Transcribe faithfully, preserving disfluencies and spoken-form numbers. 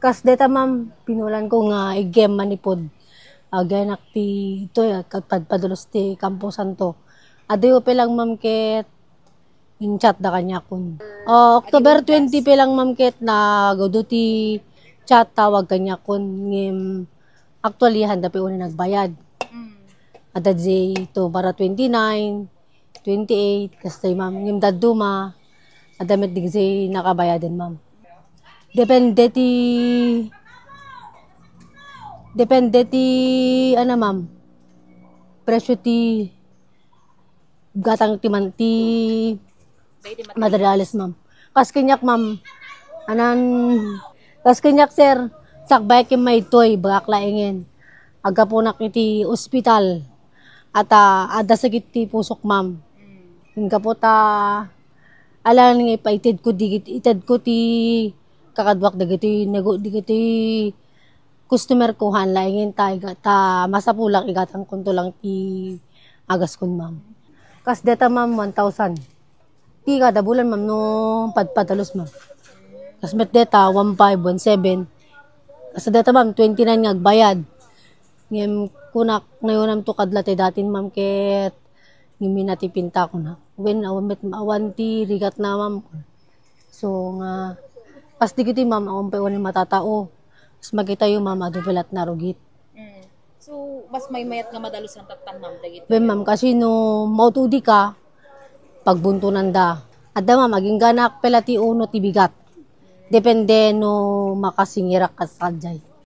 Kas deta, ma'am, pinulan ko nga igem manipod. Aganak ti ito, eh, padpadulos ti kampusan to. Adu pay lang, ma'am, ket in-chat da kaniakon. Oh, October twenty pay lang, ma'am, ket nagadu ti chat, tawag kaniakon. Ngem, actually, handa pay uni nagbayad. Mm. Adda di to para twenty-nine, twenty-eight, kastay, ma'am. Ngem dadduma, adda met di kasi nakabayadan, ma'am. Depende ti, depende ti, ano, ma'am, presyo ti gatang ti man-, ti Dagiti materials. Materials, ma'am. Kas kaniak, ma'am, anan, kas kaniak, sir, sakbay ket maytoy, bagak laengen. Aggapunak iti ospital. At, ah, adda sakit ti pusok, ma'am. Mm. Gapu ta, alangan nga ipaitedko, digit-, itedko ti kakaduak dagiti nego-, dagiti customer ko, han laengen ta iga-, ta masapulak igatangkonto lang ti agaskon, ma'am. Kas deta, ma'am, one thousand. Ti kada bulan, ma'am, no padpadalos, ma'am. Kas met deta, one five, one seven. Kas deta, ma'am, twenty-nine nga agbayad. Ngem kunak, nayonam to kadla ti datin, ma'am, ket ngimina ti pinta ko na. Wen, awan met, awan ti rigat na, ma'am. So, nga, kas digiti, ma'am, awan pay uni matatao. Kas makitayo, ma'am, adu pay latta narugit. Mm. So, mas maymayat nga madalos lang tattan, ma'am, dagiti. Wen, ma'am, kasi no mautudi ka, pagbuntonan da. Adda, ma'am, agingganak pela ti uno ti bigat. Depende no makasingirak ka sadiay.